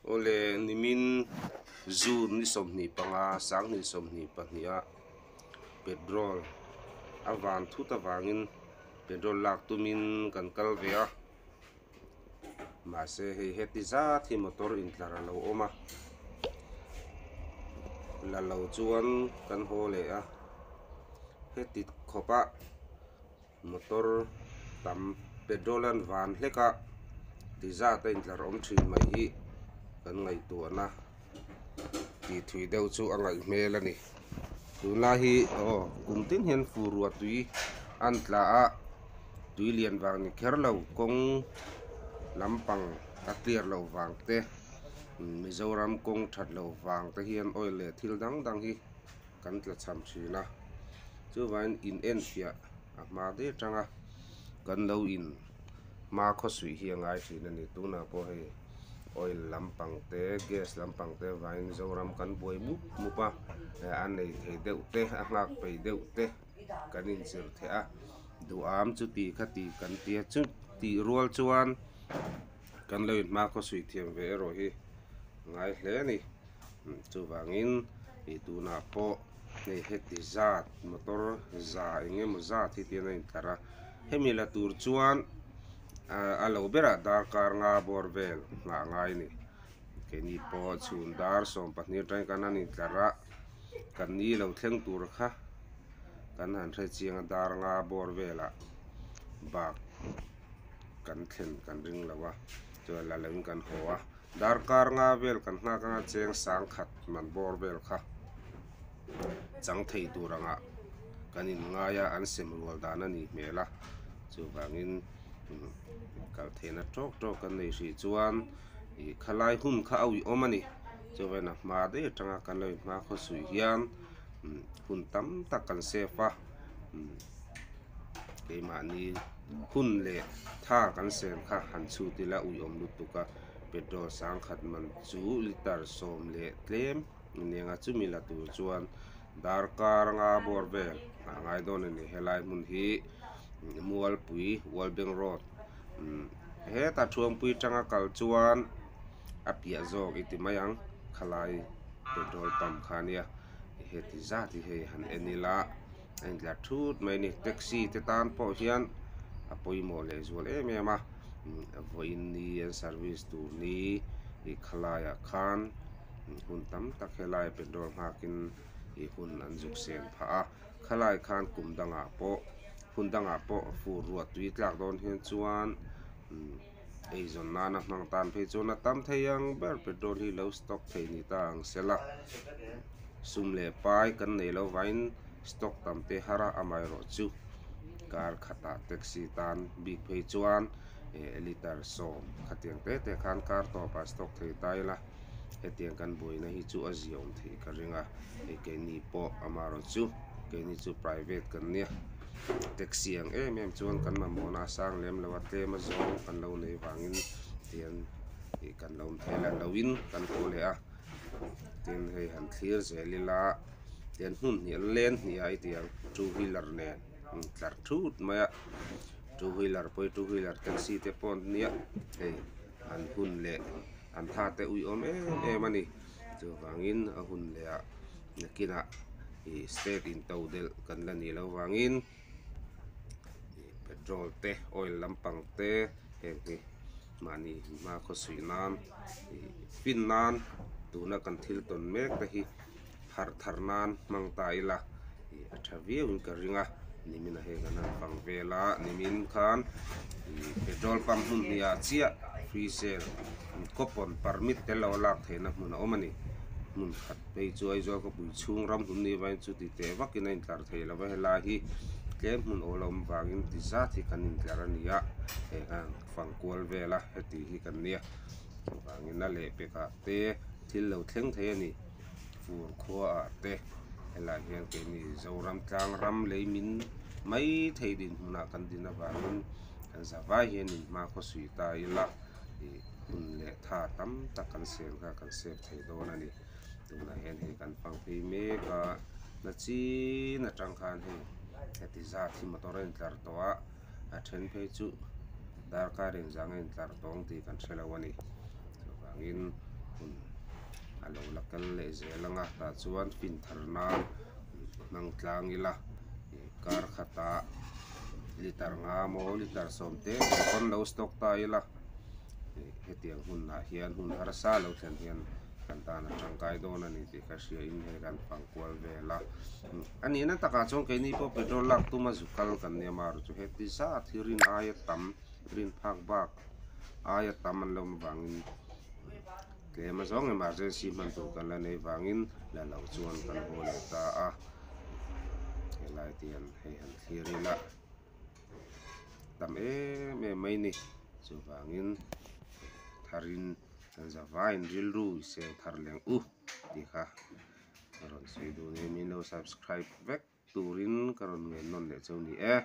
Awle nimin June ni 25 2022 ah petrol a van thut avangin petrol lak tumin kan kal ve a mahse hei heti zat hi motor intlar a lo awm a la lo chuan kan haw leh a heti khawp a. Motor tam petrol an van hlek a ti zat a intlar awm thin mai hi kan ngaihtuahna tih thui deuh chu a ngaih hmel a ni tunlai hi aw kum tin hian fur ruah tui an tla a tui lian vang ni kher lo kawng lampang a clear loh vang te Mizoram kawng that loh vang te hian oil leh thil dang dang hi. kan tla cham thin a chuvangin in enfiah a hma daih atanga kan lo in hma khawsuih hi a ngai thin a ni tunah pawh hei oil lampang te gas lampang te avangin Mizoram kan buai mup mup a a nei thei deuh te a nghak peih deuh te kan inchir theih a duham chuti khati kan tia chu tih rual chuan kan lo in hma khawsuih thiam ve erawh hi a ngai hle a ni. Chuvangin ih tunah pawh hei heti zat motor za eng emaw zat hi tian a intlar a hemi la tur chuan ah a lo berah darkar nga bawr vel nghah a ngai a ni keini pawh chhun dar 12 atangin kan han intlar a kan ni lo thleng tur kha kan han hre chiang a dar nga bawr velah bak kan thlen kan ring lo a chuan la lo in kan haw a. Darkar nga vel kan nghak anga cheng sang khat man bawr vel kha chang thei tur anga kan in ngai a an sem rual dan a nih hmel a chuvangin kal theihna tawk tawk kan nei hrih chuan ih khalai hun kha a uih awm a ni chuvangin a hma daih atanga kan lo in hma khaw suih hian hun tam tak kan save a keimahni hun leh tha kan sen kha han chhut ila uih awm lutuk a. Petrol sangkhat man chu litre sawm leh tlem aniang a chumi la tur chuan darkar anga bawr vel a ngai dawn a ni helai hmun hi Mualpui World Bank road hetah Thuampui tanga kal chuan a piah zawk i ti mai ang khalai petrol pump kha ania heti zat hi hei han en ila. A intlar thut mai a ni taxi te tan pawh hian a pawimawh leh zual em em a vawiin ni an service tur ni ih khalaiah khan hun tam tak helai petrol nghakin ih hun an zuk sen phah a khalai khan kum dangah pawh hun dangah pawh fur ruah tui tlak dawn hian chuan eizawn nana hmang tan phei chuan a tam thei ang ber petrol hi lo stock thei ni ta ang sela sum leh pai kan nei lo vangin stock tam te har a amaherawh chu kar khatah taxi tan bik phei chuan eh litre sawm khatiang te te khan kar tawpah stock thei ta ila hetiang kan buaina hi chu a ziaawm theih ka ring a hei keini pawh amaherawh chu keini chu private kan nia taxi ang em em chuan kan mamawhna a sang lem lo a tlem a zawng kan lo nei vangin tian ih kan lo awm thei la lo in kan haw leh a tin hei han thlir zel ila tian hmun hnih len hnih ah i ti ang two wheeler nen tlar thut mai a two wheeler pawh hi two wheeler taxi te pawh an nia hei an hun leh an tha te uiawm em em a ni chuvangin a hun leh ah nakinah ih state in to delh kan la nih loh vangin ih petrol te oil lampang te heng hi mahni hma khawsuih nan ih fin nan tuna kan thil tawn mek te hi harh thar nan hmang ta ila ih a tha viau in ka ring a nimin a heng an han fang vel a nimin khan ih petrol pump hmun hnih ah chiah free sale coupon permit tel lo a lak theihna hmun a awm a ni hmun khat phei chu Aizawl khawpui chhung ram hmun ni vangin chuti teh vakin a intlar thei lo va helai hi tlem hmun awl a awm vangin ti zat hi kan intlar a ni a heng a fang kual vel a heti hi kan nia chuvangin a lehpekah te thil lo thleng thei a ni. Fur khuaah te helaiah hian keini Zoram tlang ram lei min mai thei dinhmunah kan din avangin kan za vai hian in hma khaw suih ta ila ih hun leh tha tam tak kan siam kha kan save thei dawn a ni tunah hian hei kan fang phei mek a na chin atang khan hei heti zat hi motor a intlar tawh a a then phei chu darkar inzang a intlar tawng tih kan hre lo a ni chuvangin. kal leh zel anga tah chuan fin thar nan hmang tlang ila kar khatah litre nga maw litre sawm te pawn lo stock ta ila hetiang hunah hian hun harsa lo thlen hian kan tan a tangkai dawn a ni tih ka hria in hei kan fang kual vel a a nihna takah chuan keini pawh petrol lak tuma zu kal kan nia marawh chu heti zat hi rin aia tam rin phak bak aia tam an lo awm avangin tlem azawng emergency hman tur kan la nei vangin la lo chuan kan haw leh ta a helai te hian hei han thlir ila tam em em mai ni chuvangin tharin kan zavaiin rilru i seng thar leng u tih kha ka rawn sawi duh a ni min lo subscribe vek turin ka rawn ngen nawn leh cheu ni e.